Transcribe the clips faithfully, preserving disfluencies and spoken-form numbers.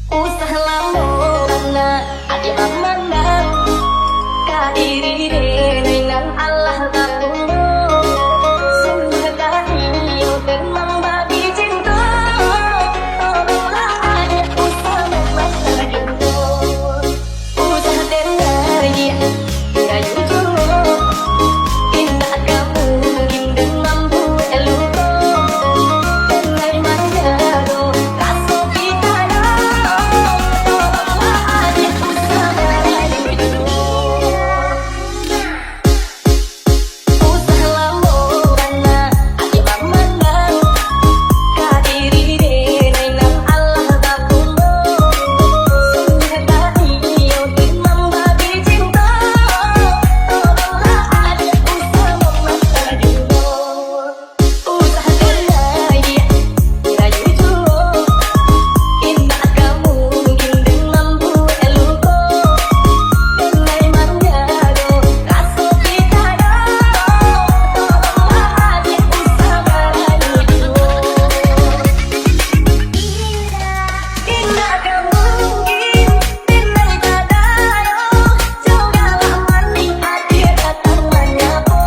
Usah lamo bana adiak mamandang ka diri den nan alah baumua. Sungguah tahiyo den mambagi cinto. Tolonglah adiak usah mamandang dulu. Usah den rayu, rayu juo. Indak ka mungkin den mambuek luko. Den lai manjago raso kito yo. Tolonglah adiak usah rayu juo. Usah lamo bana adiak mamandang ka diri den nan alah baumua. Sungguah tahiyo den mambagi cinto. Tolonglah adiak usah mamandang dulu. Usah den rayu, rayu juo. Indak ka mungkin den mambuek luko. Den lai manjago raso kito yo. Tolonglah adiak usah rayu juo. Indak ka mungkin den lai tadayo. Cobalah maning adiak datang manyapo.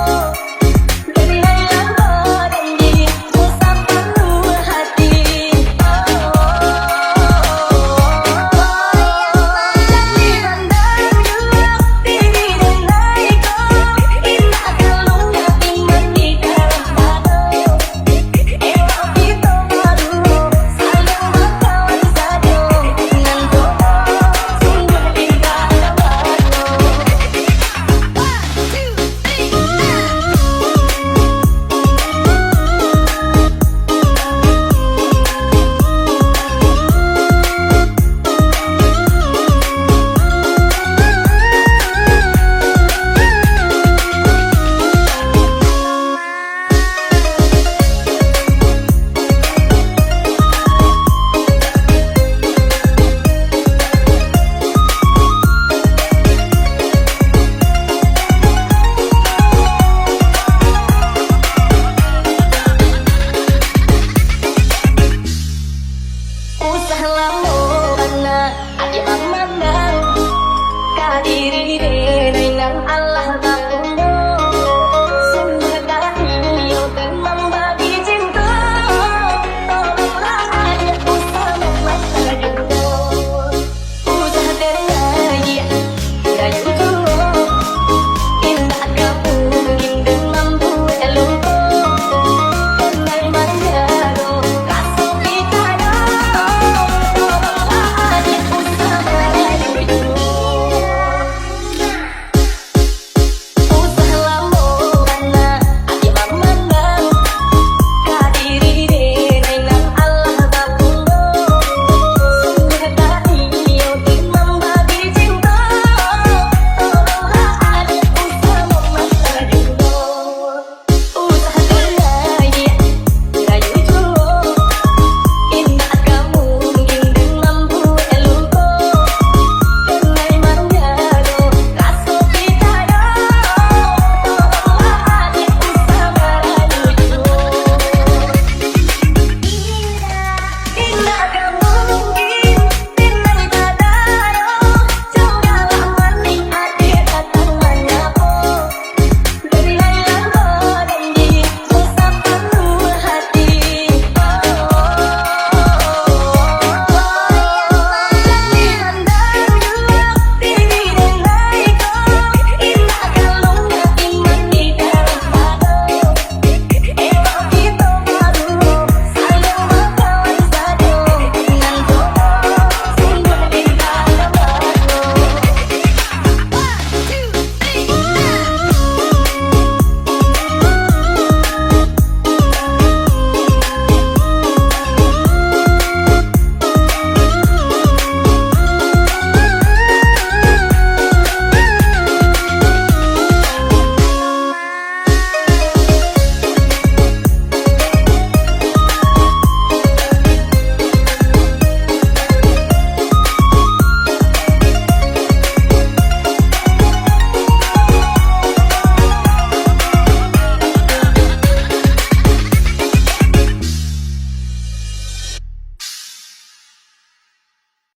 Usah lamo